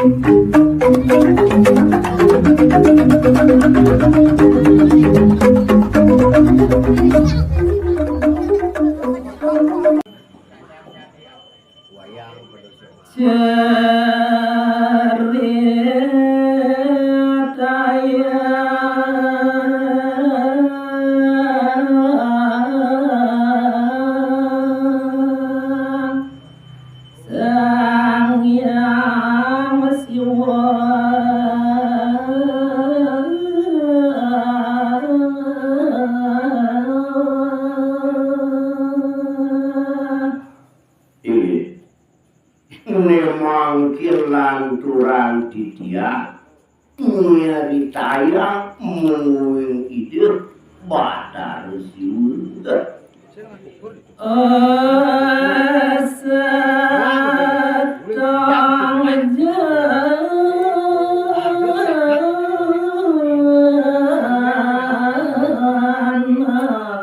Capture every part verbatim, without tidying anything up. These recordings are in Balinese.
Sang Hyang Siwa. Inggih. Memangkin lanturan titiang nyaritayang mungguing Ida Batara Siwa. Setong jana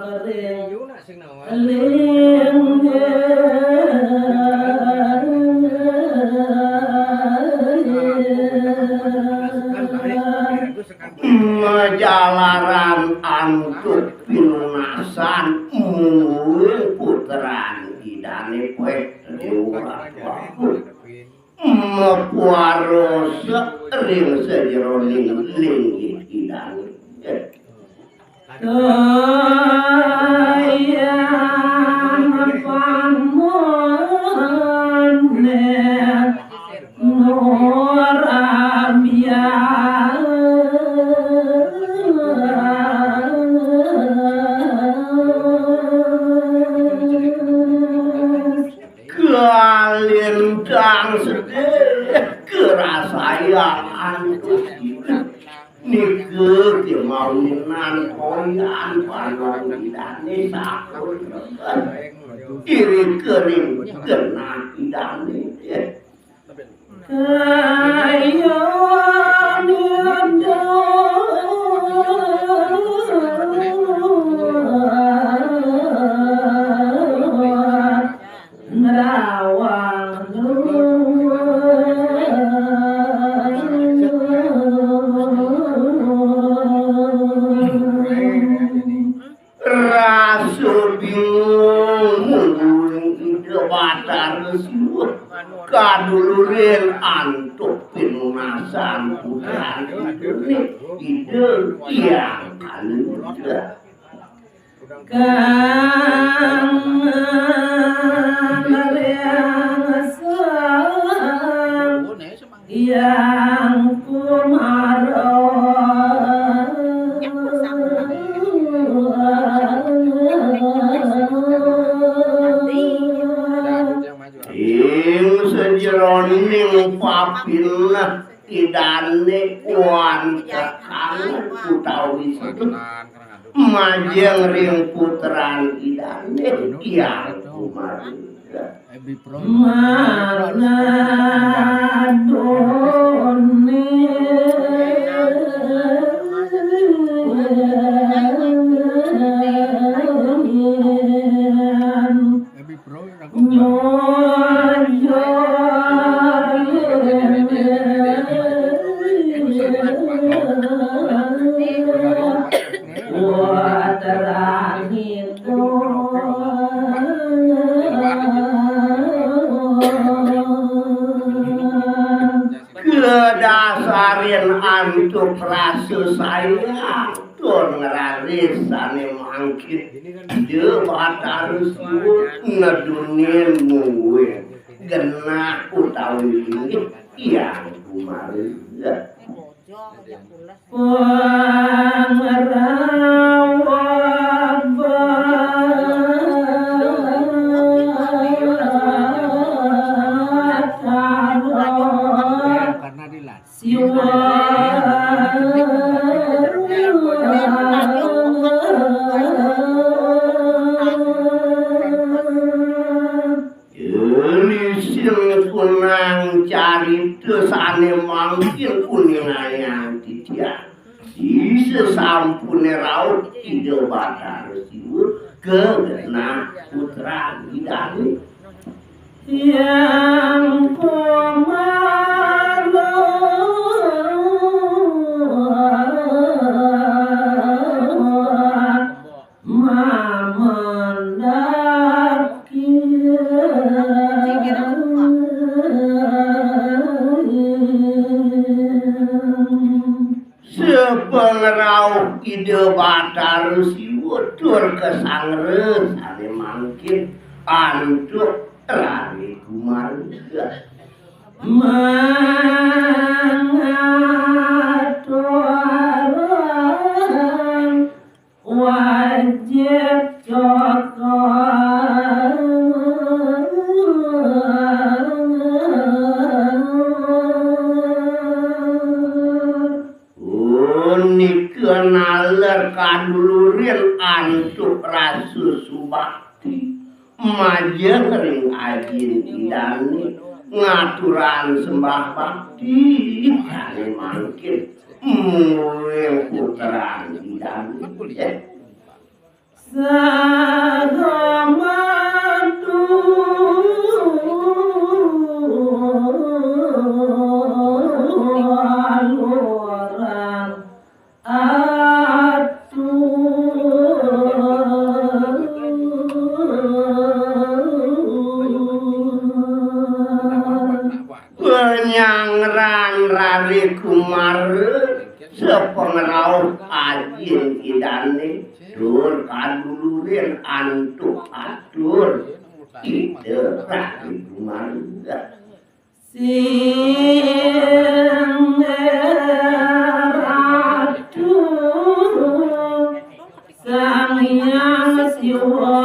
kering Majalaran antuk pinunasan mungguing putran Idane peh liwat waktu. Mapuarosa ring sajeroning linggih Idane. Kayang pamonen Nurabias. Kalintang sedih kerasayang antuk nika kemawinan koyan panon Idane sakur. Iri kering genah Idane. Kayon Nerawang rasa bingung mungguing Ida Batara Siwa kadulurin antuk pinunasan putran Idane Ida Hyang Kalinga. Kang Maria Sang Hyang Kumara. Ing sajeroning papineh Idane wantah kangen utawi sedih. Majeng ring putran Idane Hyang Kumara. Manadone. Kedasarin antuk rasa sayang tur ngraris sane mangkin Ida Batara Siwa nedunin mungguing genah utawi linggih Hyang Kumara. Pangrawat Batara Siwa. Lisin kunang carita sane mangkin uningayang titiang. Di sesampune rauh Ida Batara Siwa ka genah putran Idane. Hyang Kumara. Pangrauh Ida Batara Siwa tur kasanggra sané mangkin antuk raga kumarga. Mangaturang wajib cokor. Punika naler kadulurin antuk rasa subakti majeng ring ajin Idané, ngaturang sembah bakti sané mangkin mungguing putran Idané. Saha mantu alurang atur. Panyangran raga kumara sapangrauh ajin Idané tur kadulurin antuk atur Ida raga kumarga. Sing Ratu Sang Hyang Siwa.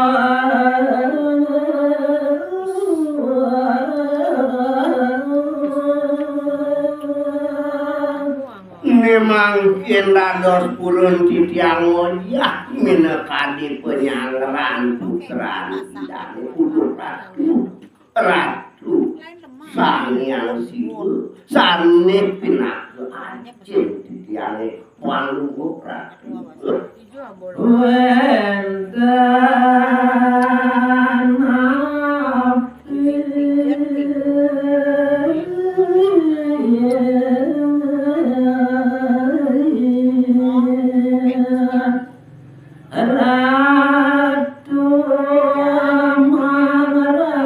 Né mangkin dados purun titiang ngojah minakadi panyangran putran Idané Ulun Ratu, Ratu Sang Hyang Siwa, sané pinaka ajin titiangé Palungguh Ratu. Wénten api. Ratu Mangrawasir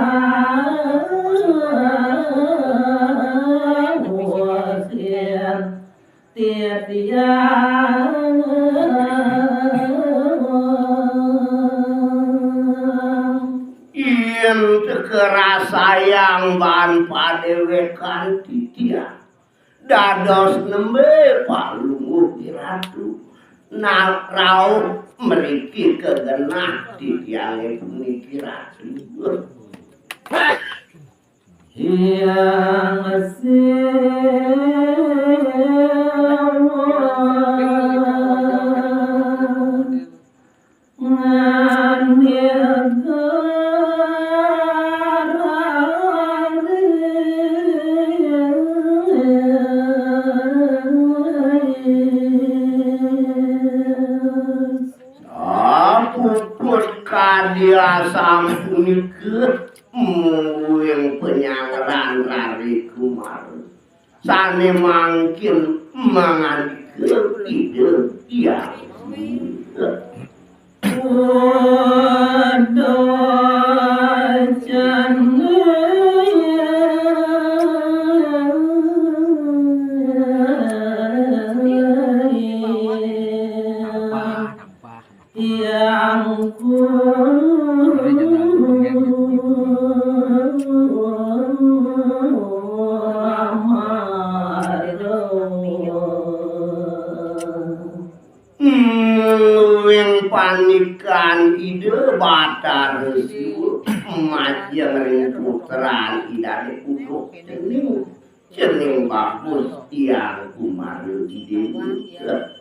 titiang. Yén teka rasayang baan padéwékan titiang. Dados nembé Palungguh Ratu. Nah, rauh mriki ka genah titiangé puniki Ratu. Hyang Siwa ngandikarari. Sapuput kadi asapunika mungguing panyangran raga kumara. Sané mangkin mangandika Ida Hyang Widi. Tiang kumarga. Mungguing panikan Ida Batara Siwa majeng ring putran Idané Kutuk Cening. Cening bagus tiang kumarga Ida.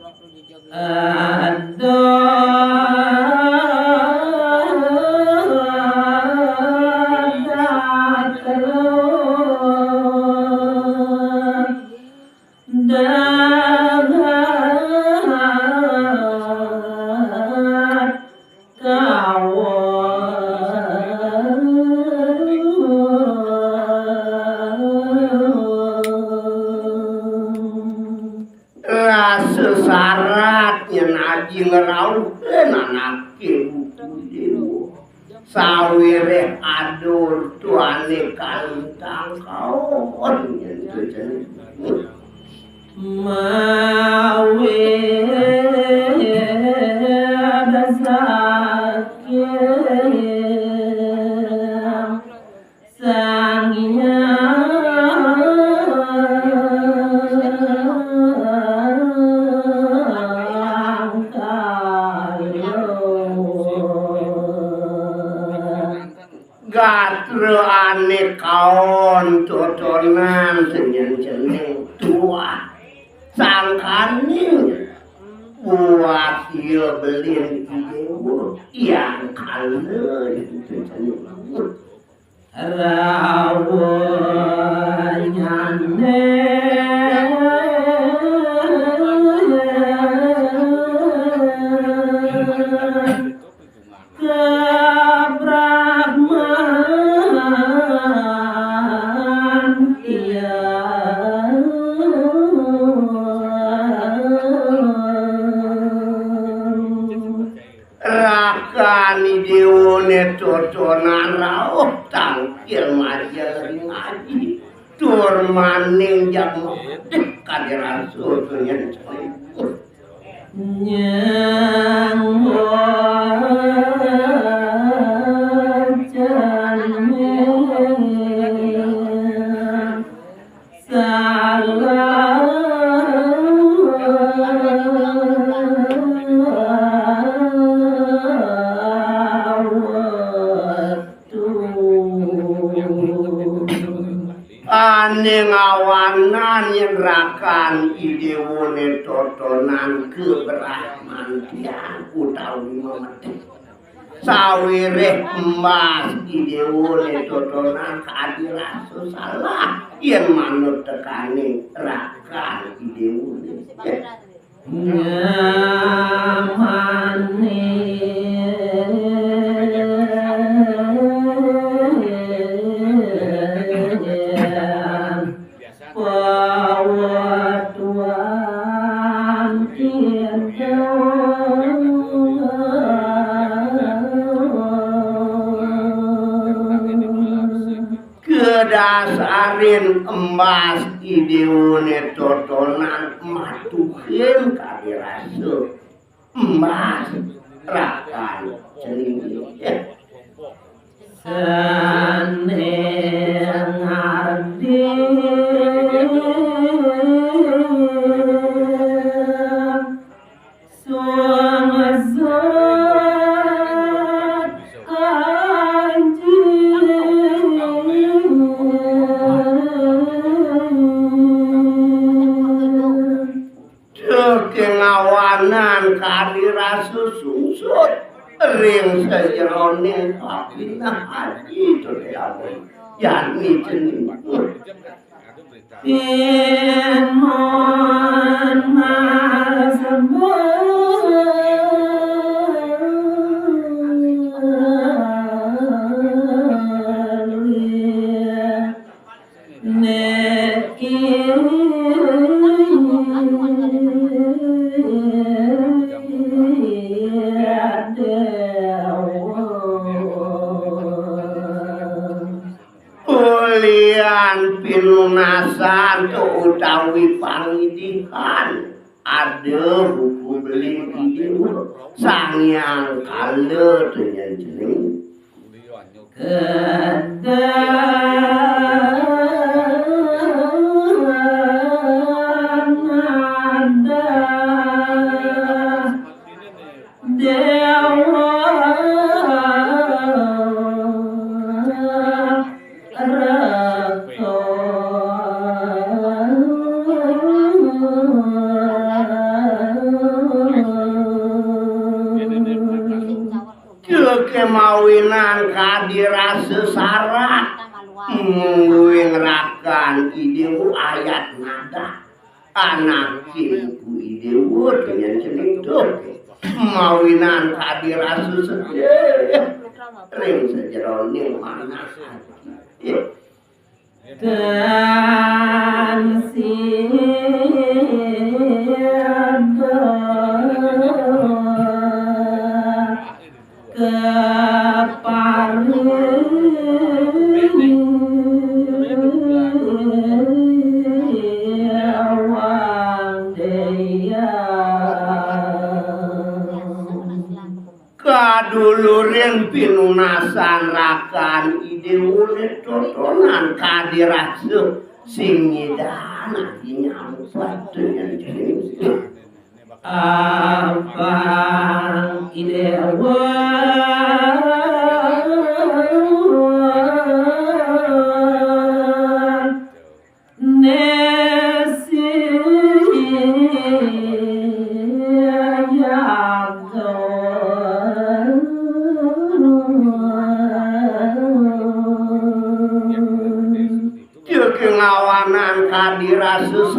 Ada dahat kawa. Rasa sarat nyén aji ngrauh, eh, nanaké buku déwa. Sawiréh adur tuané kalintang kaon nyén kéné. Mawi sangkaning buat iya belin Idéwa yang kala itu cenah. Rawanyane kebrahman iya. Rakan Idéwané totonan rauh tangkil majeng ring aji. Tur maning jam kadé rasa nyang Ané ngawanan yén rakan Idéwané totonan kebrahmantian utawi memedit. Sawiréh embas Idéwané totonan kadi rasa salah yén manut tekaning rakan Idéwané. Nyamane pawetuan kita. Kedasarin embas Idéwané totonan matuhin kadi rasa embas rakan cening. Sané ngardi Teka ngawanan kadi rasa sungsut ring sajeroning papineh aji to. Jani cening. Pinunas beli niki dewa. Ulian pinunasan utawi pangidihan ada buku beli Idéwa Sang Hyang Kala to nyén cening. Kedang ada dewa reka. Kémawinan kadi rasa sarak mungguing rakan Idéwa ayat nadah. Anaké ku Idéwa to nyén cening to. Mawinan kadi rasa sedih ring sajeroning manah ati. Tan sida keparing wang daya. Kadulurin pinunasan rakan Idéwané totonan kadi rasa sing nyidang ati nyampat dening Apang Idéwa. Nesi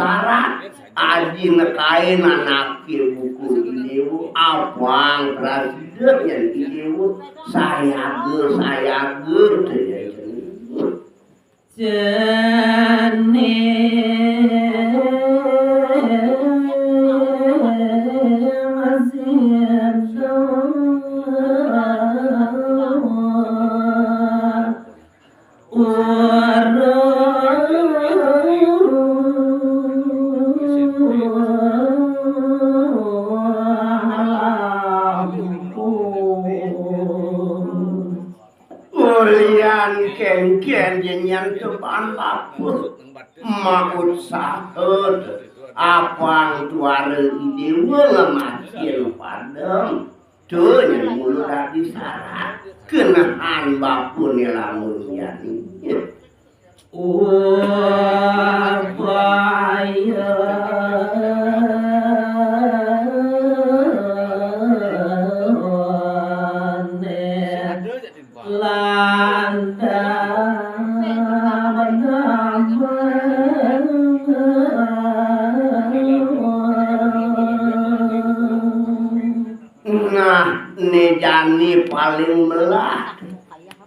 Sarat aji nekain anaké buku I Déwa, apang prasida nyén I Déwa, sayaga, sayaga, téh ya. Cening masih Ulian kénkén jenyan tebang bapa. Maut sahet. Apang tuara I Déwa ngemasin padem. Tuh, nyén mulu dadi sarat. Kenahan bapuné lamun jani. Upaya Nah, né jani paling melah.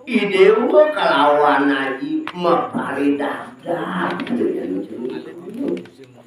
I Déwa kalawan aji maparidadak.